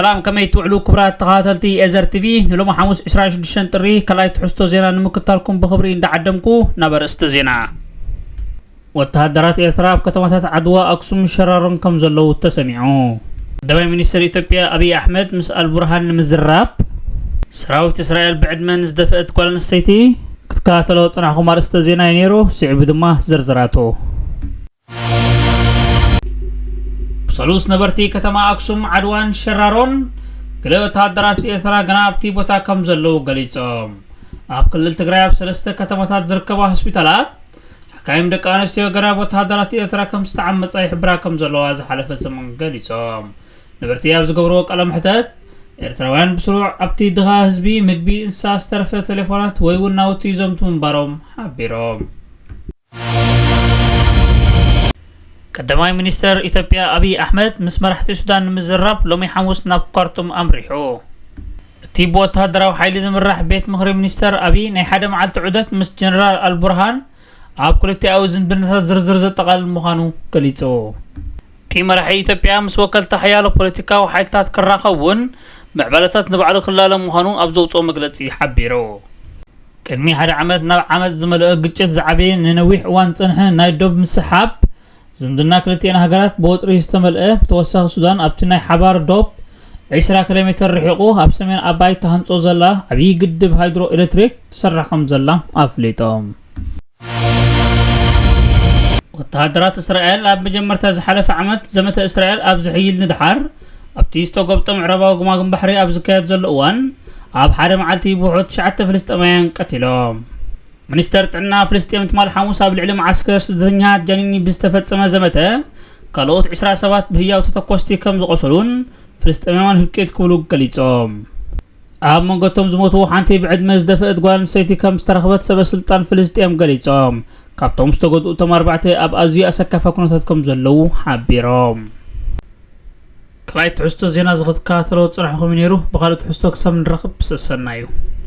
ሰላም፣ ከመይ ትውዕሉ ክቡራት ተኸታተልቲ ኤዘር ቲቪ? ንሎሚ ሓሙስ ዕስራን ሽዱሽተን ጥሪ ካልኣይ ትሕዝቶ ዜና ንምክታልኩም ብኽብሪ እንዳዓደምኩ፣ ናብ ኣርእስቲ ዜና። ወተሃደራት ኤርትራ ኣብ ከተማታት ዓድዋ፣ ኣክሱም፣ ሸራሮን ከም ዘለዉ ተሰሚዑ። ቀዳማይ ሚኒስትር ኢትዮጵያ ኣብይ ኣሕመድ ምስ ኣልቡርሃን ንምዝራብ፣ ሰራዊት እስራኤል ብዕድመ ንዝደፍአት ጓል ኣንስተይቲ ክትከታተሎ ዝጸናሕኩም ኣርእስተ ዜና እዩ ነይሩ። ስዒቡ ድማ ዝርዝራቱ። ብሰሉስ ነበርቲ ከተማ ኣክሱም፣ ዓድዋን ሸራሮን ገለ ወተሃደራት ኤርትራ ገና ኣብቲ ቦታ ከም ዘለዉ ገሊጾም። ኣብ ክልል ትግራይ ኣብ ሰለስተ ከተማታት ዝርከባ ሆስፒታላት ሓካይም ደቂ ኣንስትዮ ገና ወተሃደራት ኤርትራ ከም ዝተዓመጻ ይሕብራ ከም ዘለዋ ዝሓለፈ ሰሙን ገሊጾም። ነበርቲ ኣብ ዝገብርዎ ቃለ መሕተት፣ ኤርትራውያን ብስሩዕ ኣብቲ ድኻ ህዝቢ ምግቢ፣ እንስሳ ዝተረፈ ቴሌፎናት ወይ እውን ናውቲ ይዘምቱ ምንባሮም ሓቢሮም። ቀዳማይ ሚኒስተር ኢትዮጵያ ኣብይ ኣሕመድ ምስ መራሕቲ ሱዳን ንምዝራብ ሎሚ ሓሙስ ናብ ካርቱም ኣምሪሑ። እቲ ብወተሃደራዊ ሓይሊ ዝምራሕ ቤት ምኽሪ ሚኒስተር ኣብይ ናይ ሓደ መዓልቲ ዑደት ምስ ጀነራል ኣልቡርሃን ኣብ ክልቲኣዊ ዝምድናታት ዝርዝር ዘጠቓልል ምዃኑ ገሊጹ። እቲ መራሒ ኢትዮጵያ ምስ ወከልቲ ሓያሎ ፖለቲካዊ ሓይልታት ክራኸብ እውን ምዕባለታት ንባዕሉ ክላለ ምዃኑ ኣብ ዘውፅኦ መግለፂ ሓቢሩ። ቅድሚ ሓደ ዓመት ናብ ዓመፅ ዝመልኦ ግጭት ዝዓበየ ንነዊሕ እዋን ዝፀንሐ ናይ ዶብ ምስሓብ ዝምድና ክልቲኤን ሃገራት ብወጥሪ ዝተመልአ፣ ብተወሳኺ ሱዳን ኣብቲ ናይ ሓባር ዶብ ዕስራ ኪሎ ሜትር ርሒቑ ኣብ ሰሜን ኣባይ ተሃንጾ ዘላ ዓብዪ ግድብ ሃይድሮ ኤሌክትሪክ ትስራሕ ከም ዘላ ኣፍሊጦም። ወተሃደራት እስራኤል ኣብ መጀመርታ ዝሓለፈ ዓመት ዘመተ እስራኤል ኣብ ዝሕይል ንድሓር ኣብቲ ዝተጎብጠ ምዕራባዊ ገማግም ባሕሪ ኣብ ዝካየድ ዘሎ እዋን ኣብ ሓደ መዓልቲ ብውሑድ ትሽዓተ ፍልስጤማውያን ቀቲሎም። ሚኒስተር ጥዕና ፍልስጤም ትማል ሓሙስ ኣብ ልዕሊ መዓስከር ስደተኛታት ጃኒኒ ብዝተፈጸመ ዘመተ ካልኦት ዕስራ ሰባት ብህያው ተተኮስቲ ከም ዝቖሰሉን ፍልስጤማውያን ህልቂት ክብሉ ገሊጾም። ኣብ መንጎ እቶም ዝሞቱ ሓንቲ ብዕድመ ዝደፍአት ጓል ኣንስተይቲ ከም ዝተረኽበት ሰበ ስልጣን ፍልስጤም ገሊጾም። ካብቶም ዝተጎድኡ እቶም ኣርባዕተ ኣብ ኣዝዩ ኣሰካፋ ኩነታት ከም ዘለዉ ሓቢሮም። ካልኣይ ትሕዝቶ ዜና እዚ ክትከታተሎ ዝጸናሕኩም እዩ ነይሩ። ብኻልእ ትሕዝቶ ክሳብ ንራኸብ ሰሰናዩ።